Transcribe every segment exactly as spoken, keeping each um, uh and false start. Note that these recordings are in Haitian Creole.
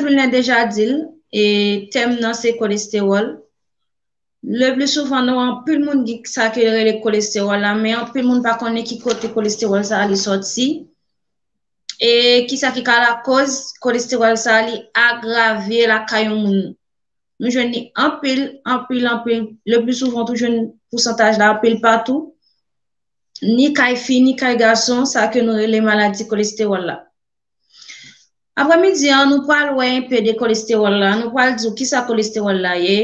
Julien deja di l, e tèm nan se kolestewòl. Le pli souvan, nou, anpil moun gen sa ke yo rele kolestewòl la, men anpil moun pa konnen ki kote kolestewòl sa a li sòti. E kisa ki ka lakoz kolestewòl sa a li agrave lakay yon moun. Nou jwenn li anpil, anpil, anpil. Le pli souvan, tou jwenn pousantaj la anpil patou. Ni kay fi, ni kay gason, sa ke nou rele maladi kolestewòl la. Aprèmidi an, nou pral wè enpe de kolestewòl la. Nou pral di w kisa kolestewòl la ye,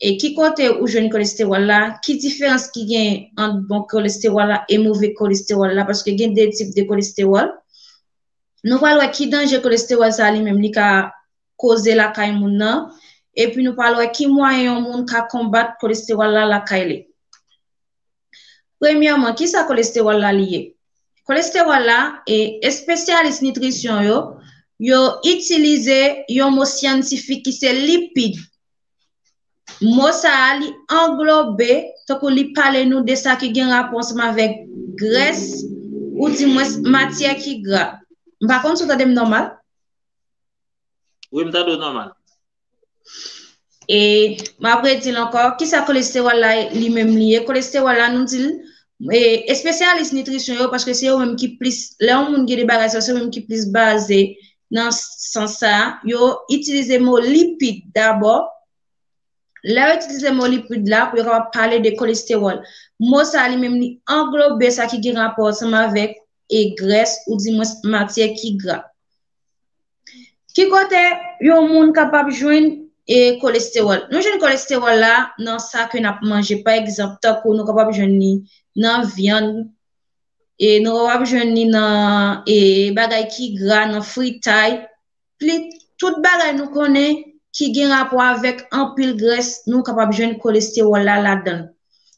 e ki kote ou jwenn kolestewòl la, ki diferans ki gen ant bon kolestewòl la e move kolestewòl la, paske gen de tip de kolestewòl. Nou pral wè ki danje kolestewòl sa li menm li ka koze lakay moun nan, epi nou pral wè ki mwayen yon moun ka konbat kolestewòl la lakay li. Premyèman, kisa kolestewòl la li ye? Kolestewòl la, e espesyalis nitrisyon yo, yo itilize yon mo syantifik ki se lipid. Mo sa a, li anglobe, tankou li pale nou de sa ki gen rapò ansanm avèk grès, oudimwens matyè ki gra. M pa konn si w tande m nòmal. Wi, m tande w nòmal. E m ap redi l ankò, kisa kolestewòl la li menm li ye? Kolestewòl la, nou di l, e, espesyalis nitrisyon yo, paske se yo menm ki plis, lè yon moun gen de bagay sa, se yo menm ki plis baze nan sans sa, yo itilize mo lipid dabò. Lè yo itilize mo lipid la pou yo kapab pale de kolestewòl. Mo sa li menm li anglobe sa ki gen rapò ansanm avèk e grès oudimwens matyè ki gra. Ki kote yon moun kapab jwenn e kolestewòl? Nou jwenn kolestewòl la nan sa ke n ap manje. Pa egzanp, tankou nou kapab jwenn li nan vyann, e nou kapab jwenn li nan e bagay ki gra, nan fritay. Pli, tout bagay nou konnen ki gen rapò avèk anpil grès, nou kapab jwenn kolestewòl la ladan l,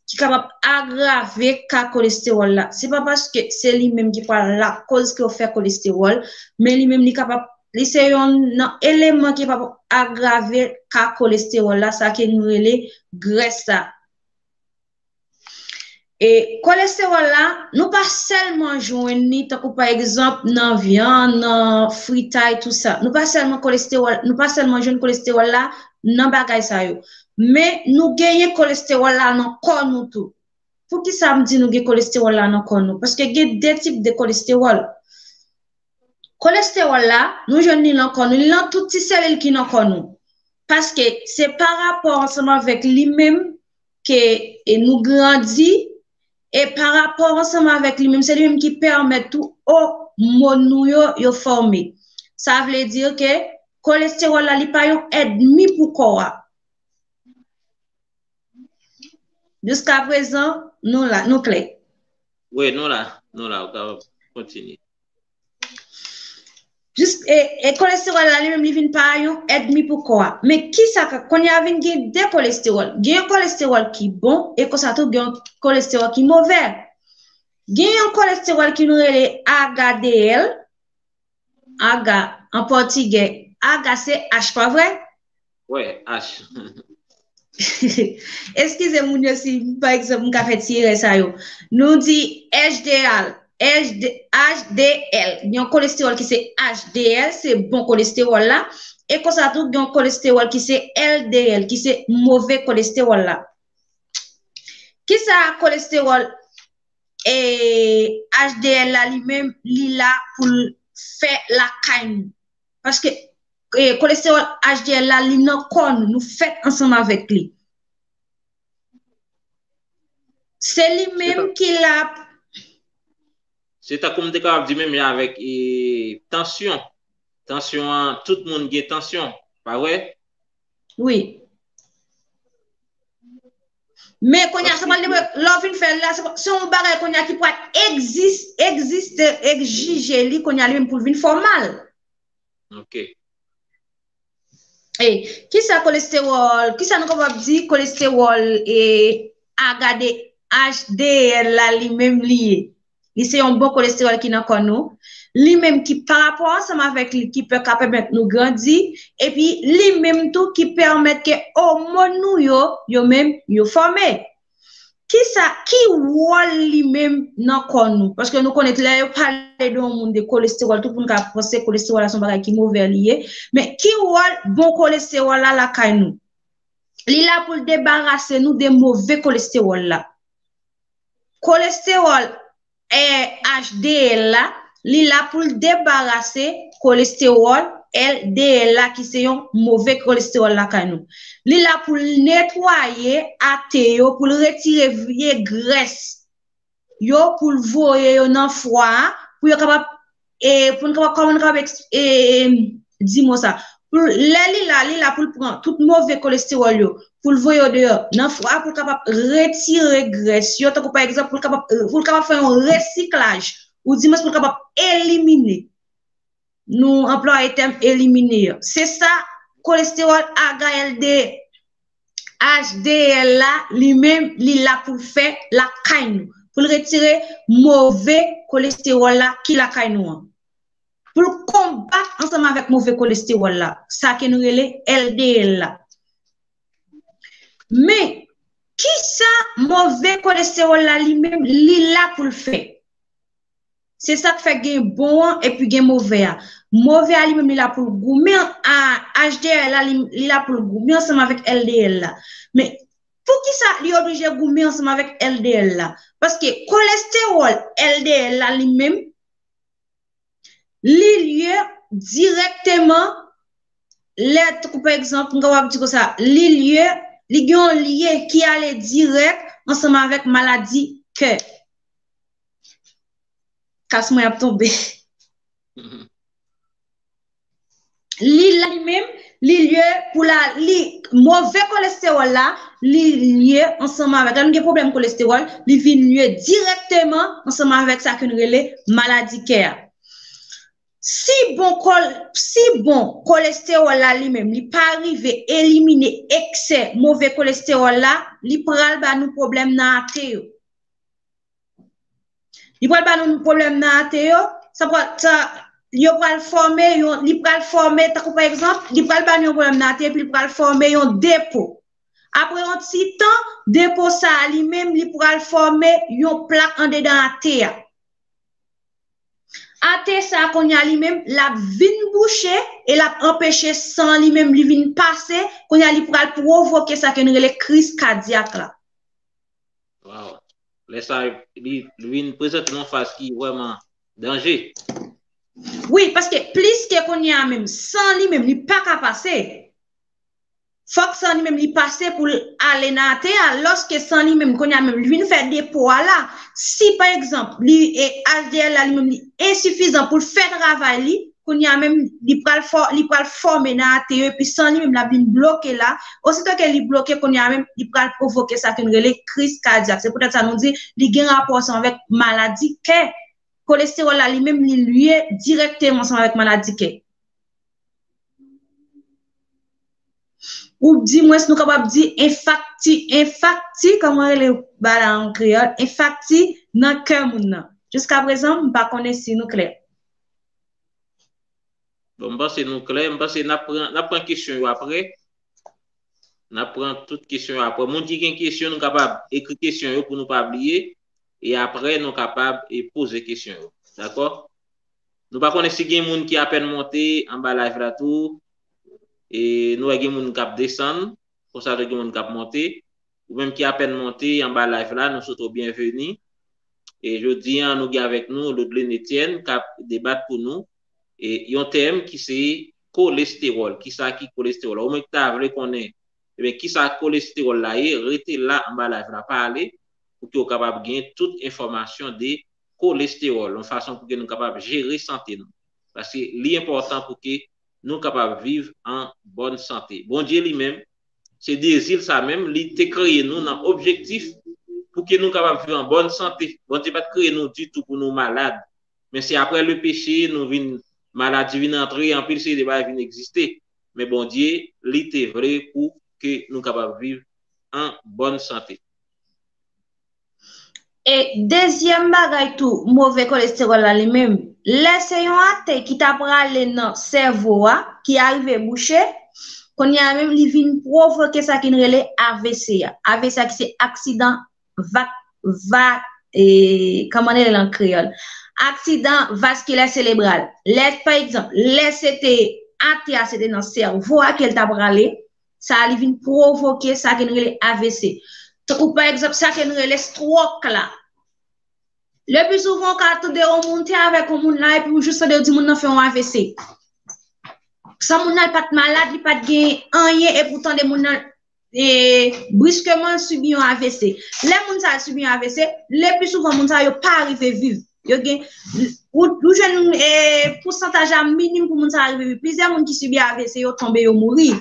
ki kapab agrave ka kolestewòl la. Se pa paske se li menm ki pral lakoz ke w fè kolestewòl, men li menm li kapab, li se yonn nan eleman ki kapab agrave ka kolestewòl la, sa ke nou rele grès la. E kolestewòl la, nou pa sèlman jwenn li tankou pa egzanp nan vyann, nan fritay, tou sa. Nou pa sèlman kolestewòl, nou pa sèlman jwenn kolestewòl la nan bagay sa yo. Men nou genyen kolestewòl la nan kò nou tou. Poukisa m di nou gen kolestewòl la nan kò nou? Paske gen de tip de kolestewòl. Kolestewòl la, nou jwenn li nan kò nou, li nan tout ti selil ki nan kò nou. Paske se pa rapò ansanm avèk li menm ke e nou grandi, e pa rapò ansanm avèk li menm, se li menm ki pèmèt tou omòn nou yo, yo fòme. Sa vle di ke kolestewòl la, li pa yon ènmi pou kò a. Jiska prezan, nou la, nou klè. Wi, nou la, nou la, ou ka kontinye. Jis, e, e kolestewòl la li menm li vin pa yon ènmi pou kò a. Men kisa ka, kounye a vin gen de kolestewòl. Gen yon kolestewòl ki bon, e konsa tou gen yon kolestewòl ki move. Gen yon kolestewòl ki nou rele H D L, H, an pòtigè, H se H, pa vre? Wi, H. Eskize moun yo si, pa egzanp, m ka fè ti erè sa yo. Nou di H D L, H D, H D L. Gen yon kolestewòl ki se H D L, se bon kolestewòl la. E konsa tou, gen yon kolestewòl ki se L D L, ki se move kolestewòl la. Kisa kolestewòl e H D L la li menm, li la pou l fè lakay nou? Paske e, kolestewòl H D L la, li nan kò nou, nou fèt ansanm avèk li. Se li menm ki la. Se tankou m te kapab di menm jan avèk e, tansyon. Tansyon an, tout moun gen tansyon, pa vre? Wi. Men kounye a, se pa lè w fin fè l la, se yon bagay kounye a ki pral egzis, egziste, egzije li kounye a li menm pou l vin fòmal. Ok. E kisa kolestewòl, kisa nou kapab di kolestewòl e H D L la li menm li ye? Li se yon bon kolestewòl ki nan kò nou. Li menm ki pa rapò ansanm avèk li ki pè ka pèmèt nou grandi. Epi li menm tou ki pèmèt ke omòn nou yo, yo menm, yo fòme. Kisa, ki wòl li menm nan kò nou? Paske nou konnen lè yo pale de yon moun de kolestewòl, tout moun ka panse kolestewòl la se yon bagay ki move li ye. Men ki wòl bon kolestewòl la lakay nou? Li la pou l debarase nou de move kolestewòl la. Kolestewòl eh, H D L la, li la pou l debarase kolestewòl L D L la, ki se yon move kolestewòl lakay nou. Li la pou l netwaye ate yo, pou l retire vye grès yo, pou l voye yo nan fwa a, pou yo kapab, e, pou n kapab, kòman n kapab eks- e, e, di mo sa? Pou, lè li la, li la pou l pran tout move kolestewòl yo, pou l voye yo deyò nan fwa a, pou l kapab retire grès yo, tankou pa egzanp, pou l kapab, pou l kapab fè yon resiklaj, ou dimwens pou l kapab elimine. Nou anplwaye tèm elimine an. Se sa kolestewòl aga L D H D L la, li menm, li la pou l fè lakay nou, pou l retire move kolestewòl la ki lakay nou an. Pou l konbat ansanm avèk move kolestewòl la, sa ke nou rele L D L la. Men, kisa move kolestewòl la li menm, li la pou l fè? Se sa k fè gen bon an epi gen move a. Move a li menm li la pou l goumen, a, H D L la li, li la pou l goumen ansanm avèk L D L la. Men poukisa li oblije goumen ansanm avèk L D L la? Paske kolestewòl L D L la li menm, li lye dirèkteman, lè, tankou pa egzanp, m kapab di konsa, li lye, li gen yon lye ki ale dirèk ansanm avèk maladi kè. Kas mwen ap tonbe. Li la li menm, li lye pou la, li, move kolestewòl la, li lye ansanm avèk, lè nou gen pwoblèm kolestewòl, li vin lye dirèkteman ansanm avèk sa ke nou rele maladi kè a. Si bon kòl, si bon kolestewòl la li menm, li pa rive elimine eksè move kolestewòl la, li pral ba nou pwoblèm nan ate yo. Li pral ba nou pwoblèm nan ate yo, sa pral, sa, yo pral fòme yon, li pral fòme, tankou pa egzanp, li pral ba nou yon pwoblèm nan ate, epi li pral fòme yon depo. Apre yon ti tan, depo sa a li menm, li pral fòme yon plak andedan ate a. Ate sa a kounye a li menm, l ap vin bouche e l ap anpeche san li menm li vin pase, kounye a li pral pwovoke sa ke nou rele kriz kadyak la. Wow. Lè sa, li, li vin prezante nan faz ki vrèman danje. Wi, paske plis ke kounye a menm, san li menm, li pa ka pase. Fòk san li menm li pase pou l ale nan ate a, lòske san li menm kounye a menm li vin fè depo a la. Si pa egzanp, li e H D L la li menm li ensifizan pou l fè travay li, kounye a menm li pral fò, li pral fòme nan ate yo, epi san li menm l ap vin bloke la. Osito ke li bloke, kounye a menm li pral pwovoke sa ke n rele kriz kadyak. Se poutèt sa nou di li gen rapò ansanm avèk maladi kè. Kolestewòl la li menm li lye dirèkteman ansanm avèk maladi kè. Ou di mwens nou kapab di enfakti, enfakti, kòman rele bagay la an kreyòl, enfakti nan kè moun nan. Jiska prezan, m pa konnen si nou klè. Bon, m panse nou klè, m panse n ap pran, n ap pran kesyon yo apre. N ap pran tout kesyon yo apre. Moun ki gen kesyon, nou kapab ekri kesyon yo pou nou pa bliye. E apre, nou kapab e poze kesyon yo. Dakò? Nou pa konnen si gen moun ki apèn monte anba live la tou. E nou wè gen moun k ap desann, konsa tou gen moun k ap monte. Ou menm ki apèn monte anba live la, nou swete w byenveni. E jodi a, nou gen avèk nou Lodeline Etienne k ap debat pou nou e yon tèm ki se kolestewòl. Kisa ki kolestewòl? Ou menm ki ta vle konnen, ebyen, kisa kolestewòl la ye, rete la anba live la, pa ale, pou ke w kapab gen tout enfòmasyon de kolestewòl, yon fason pou ke nou kapab jere sante nou. Paske li enpòtan pou ke nou kapab viv an bòn sante. Bondye li menm, se dezi l sa menm, li te kreye nou nan objektif pou ke nou kapab viv an bòn sante. Bondye pa t kreye nou ditou pou nou malad. Men se apre le peche, nou vin, maladi vin antre, anpil seri de bagay vin egziste. Men Bondye, li te vle pou ke nou kapab viv an bòn sante. E dezyèm bagay tou, move kolestewòl la li menm, lè se yon atè ki ta prale nan sèvo a, ki arive bouche, kounye a menm li vin pwovoke sa ki n rele A V C a. A V C a ki se aksidan va, va, e, kòman rele l an kreyòl? Aksidan vaskilè selebral. Lè, pa egzanp, lè se te atè a, se te nan sèvo a ke l ta prale, sa a li vin pwovoke sa ke n rele A V C. Tankou pa egzanp, sa ke n rele stròk la. Le pli souvan, ou ka tande yon moun te avèk yon moun la, epi ou jis tande yo di moun nan fè yon A V C. San moun nan li pa t malad, li pa t gen anyen, epi ou tande moun nan e, briskeman sibi yon A V C. Lè moun sa a sibi yon A V C, le pli souvan moun sa yo pa rive viv. Yo gen, ou, ou jwenn e, pousantaj la minim pou moun sa a rive viv. Plizyè moun ki sibi A V C, yo tonbe, yo mouri.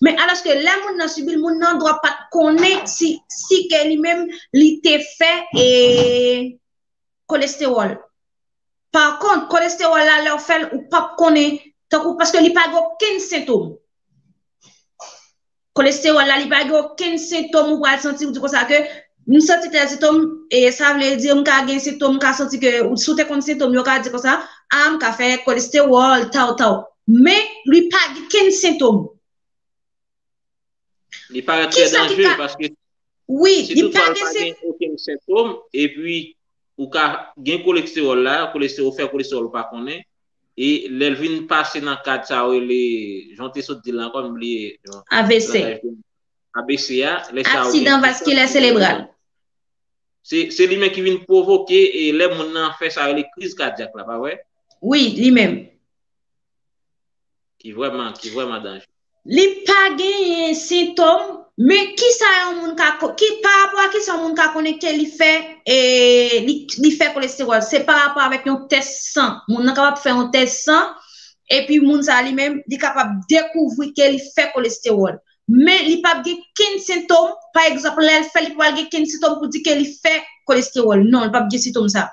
Men alòske lè moun nan sibi l, moun nan dwa pa t konnen si, si ke li menm li te fè e, kolestewòl. Pa kont, kolestewòl la, lè w fè l, ou p ap konnen, tankou, paske li pa gen okenn sentòm. Kolestewòl la, li pa gen okenn sentòm, ou pral santi, ou di konsa ke, m santi tèl sentòm, e sa vle di, m ka gen sentòm, m ka santi ke, ou, si w te konn sentòm, yo ka di konsa, a, m ka fè kolestewòl, taw, taw. Men, li pa gen okenn sentòm. Li parèt trè danjere paske si toutfwa l pa gen okenn sentòm, epi ou ka gen kolestewòl la, kolestewòl, fè kolestewòl ou pa konnen, e lè l vin pase nan kad sa yo rele, jan w te sot di l ankò, m bliye. A V C. A V C a, lè sa yo Aksidan vaskilè selebral. Se, se li menm ki vin pwovoke e lè moun nan fè sa yo rele kriz kadyak la, pa vre? Wi, li menm. Ki vrèman, ki vrèman danjere. Li pa genyen sentòm, men kisa yon moun ka, ki, pa rapò a kisa yon moun ka konnen ke li fè, e, li, li fè kolestewòl? Se pa rapò avèk yon tès san. Moun nan kapab fè yon tès san, epi moun sa li menm, li kapab dekouvri ke li fè kolestewòl. Men li p ap gen kenn sentòm, pa egzanp, lè l fè, li p ap gen kenn sentòm pou di ke li fè kolestewòl. Non, li p ap gen sentòm sa.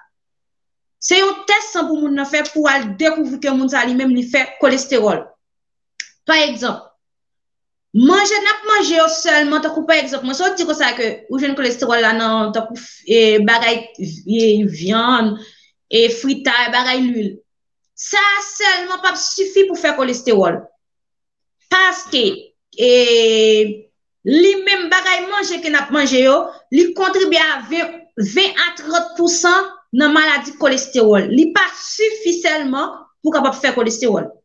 Se yon tès san pou moun nan fè pou al dekouvri ke moun sa li menm li fè kolestewòl. Pa egzanp, manje n ap manje yo sèlman, tankou pa egzanp, mwen sot di konsa ke ou jwenn kolestewòl la nan tankou e, bagay e, vyann, e, fritay, bagay lwil. Sa sèlman p ap sifi pou fè kolestewòl. Paske e, li menm bagay manje ke n ap manje yo, li kontribye a ven, ven a trant pousan nan maladi kolestewòl. Li pa sifi sèlman pou kapab fè kolestewòl.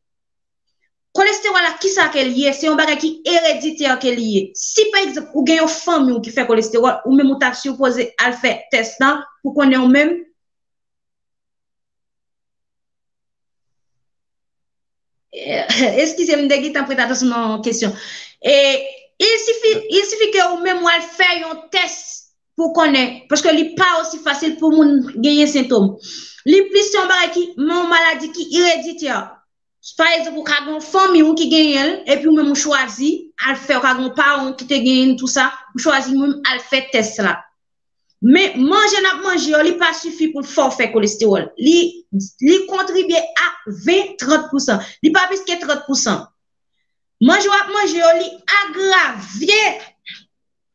Kolestewòl la, kisa ke l ye? Se yon bagay ki ereditè ke li ye. Si, pa egzanp, ou gen yon fanmi w ki fè kolestewòl, ou menm ou ta sipoze al fè tès lan pou konnen ou menm Eskize m, m te gentan prete atansyon nan kesyon. E, il sifi, il sifi ke ou menm w al fè yon tès pou konnen, paske li pa osi fasil pou moun genyen sentòm. Li plis se yon bagay ki, yon maladi ki ereditè. Pa egzanp, ou ka gen yon fanmi w ki genyen l, epi ou menm ou chwazi al fè, ou ka gen yon paran w ki te genyen l, tou sa, ou chwazi menm al fè tès la. Men manje n ap manje yo, li pa sifi pou l fè w fè kolestewòl. Li, li kontribye a ven, trant pousan. Li pa plis ke trant pousan. Manje w ap manje yo, li agravye,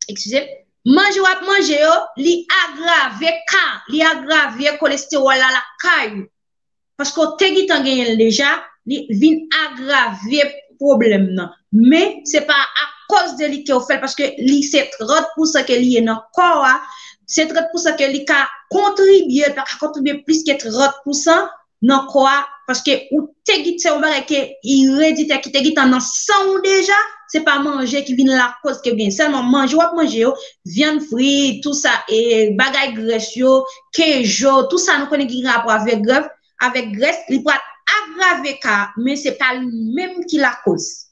eskize m, manje w ap manje yo, li agravye ka, li agravye kolestewòl la lakay ou. Paske w te gentan genyen l deja, li vin agravye pwoblèm nan. Men, se pa akoz de li ke w fè l, paske li se trant pousan ke li ye nan kò a, se trant pousan ke li ka kontribye, li pa ka kontribye plis ke trant pousan nan kò a, paske ou te gentan, se yon bagay ke ereditè, ki te gentan nan san ou deja, se pa manje ki vin lakoz ke w genyen. Sèlman manje w ap manje yo, vyann fri, tou sa, e bagay grès yo, kejo, tou sa nou konnen ki gen rapò avèk grès, avèk grès, li pral agrave ka a, men se pa li menm ki lakoz.